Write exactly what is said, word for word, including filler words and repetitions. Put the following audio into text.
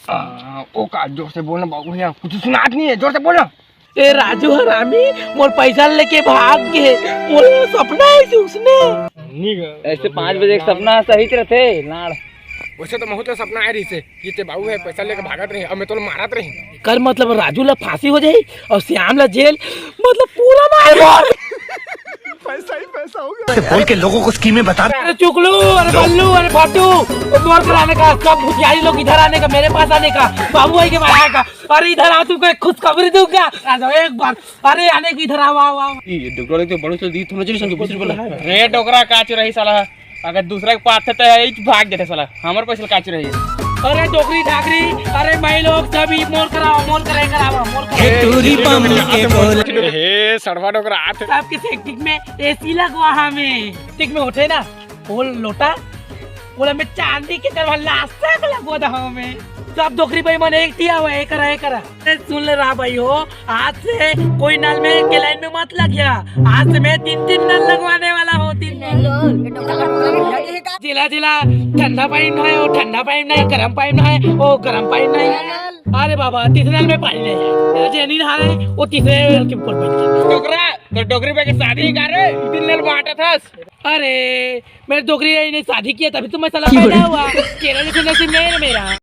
आ, ओ का, जोर से बोलना बाबू भैया, कुछ सुनात नहीं है, जोर से बोलना। ए राजू हरामी, मोर पैसा लेके भाग गे। मोर सपना है कि उसने नहीं गा। ऐसे पाँच बजे के सपना सही रहते, लाड़। वैसे तो महू तो सपना आए रहिसे कि ते बाबू है पैसा लेके भागत रही, अब मैं तोला मारत रही। कर मतलब राजू ला फांसी हो जाई और श्याम ला जेल, मतलब पूरा मार। पैसा ही पैसा होगा। बोल के लोगों को स्कीमें बता। अरे चुगलू, अरे बल्लू, अरे फाटू, मोर कराने का, सब भुतियारी लोग इधर आने का, मेरे पास आने का, बाबू भाई के मारा का। अरे इधर आ, तुमको एक खुशखबरी दूंगा। आ जाओ एक बार। अरे आने की इधर आओ, आओ, आओ। ये डोकरा तो बड़ो से दी, तुमने चली समझो, कुछ बोला। रे डोकरा का चुराही साला, अगर दूसरा के पास है तो यही भाग जाते साला, हमर पैसा का चुराही। अरे डोकरी ढाकरी, अरे भाई लोग सब ही मोर कराओ, मोर करे कराओ, मोर करे। हे टूरी बम के बोल। हे सड़वा डोकरा हाथ। सबके सेटिक में एसी लगवा हमें। सेटिक में होते ना, वो लोटा, वो मैं चांदी के करवा लास्टक लगवा दा हमें। सब डोकरी भाई मन एक दिया हुआ, एक करा, एक करा। ए, सुन ले रहा भाई हो, आज से कोई नल में के लाइन में मत लग गया। आज से मैं तीन तीन नल लगवाने वाला हूँ, तीन नल। जिला जिला ठंडा पाइप ना है, वो ठंडा पाइप ना है, गरम पाइप ना है, वो गरम पाइप ना है। अरे बाबा, तीसरे नल में पानी नहीं है। जे नहीं नहा रहे, वो तीसरे नल के ऊपर बैठ गया। डोकरा, तो डोकरी पे के शादी का रे, तीन नल बांटा था। अरे, मेरे डोकरी ने शादी किया, तभी तो मैं साला पैदा हुआ। तेरा जैसे नसीब नहीं है मेरा।